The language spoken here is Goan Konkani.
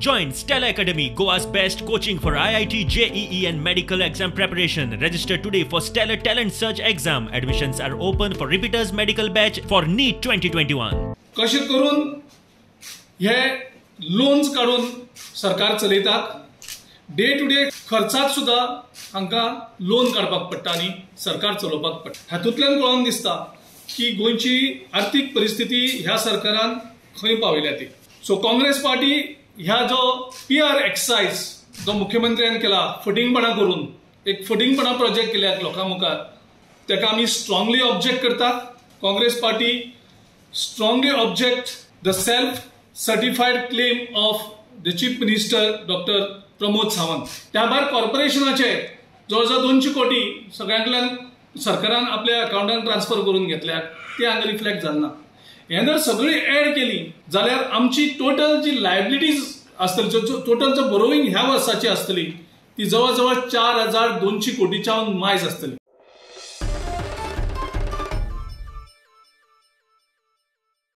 Join Stellar Academy, Goa's best coaching for IIT, JEE and medical exam preparation. Register today for Stellar Talent Search exam. Admissions are open for repeaters medical batch for NEET 2021. कशें करून हे लोन्स काडून सरकार चलयतात, डे टू डे खर्चात सुद्दां हांकां लोन काडपाक पडटा आनी सरकार चलोवपाक पडटा. हातूंतल्यान कळोन दिसता की गोंयची आर्थीक परिस्थिती ह्या सरकारान खंय पावयल्या ती. सो काँग्रेस पार्टी ह्या जो पी आर एक्सरसायज जो मुख्यमंत्र्यान केला, फटींगपणां करून एक फटींगपणां प्रोजेक्ट केल्यात लोकां मुखार, ताका आमी स्ट्रांगली ऑब्जेक्ट करतात. Congress Party strongly object the self certified claim of the Chief Minister Doctor Pramod Sawant. त्या भायर कॉर्पोरेशनाचे जवळ जवळ 200 कोटी सगळ्यांकडल्यान सरकारान आपल्या अकाउंटान ट्रान्सफर करून घेतल्यात, ते हांगा रिफ्लेक्ट जालना. हें जर सगळी एड केली जाल्यार आमची टोटल जी लायबिलिटीज आसतली, टोटल जो बोरोविंग ह्या वर्साची आसतली, ती जवळ जवळ 4200 कोटीच्या मायज आसतली.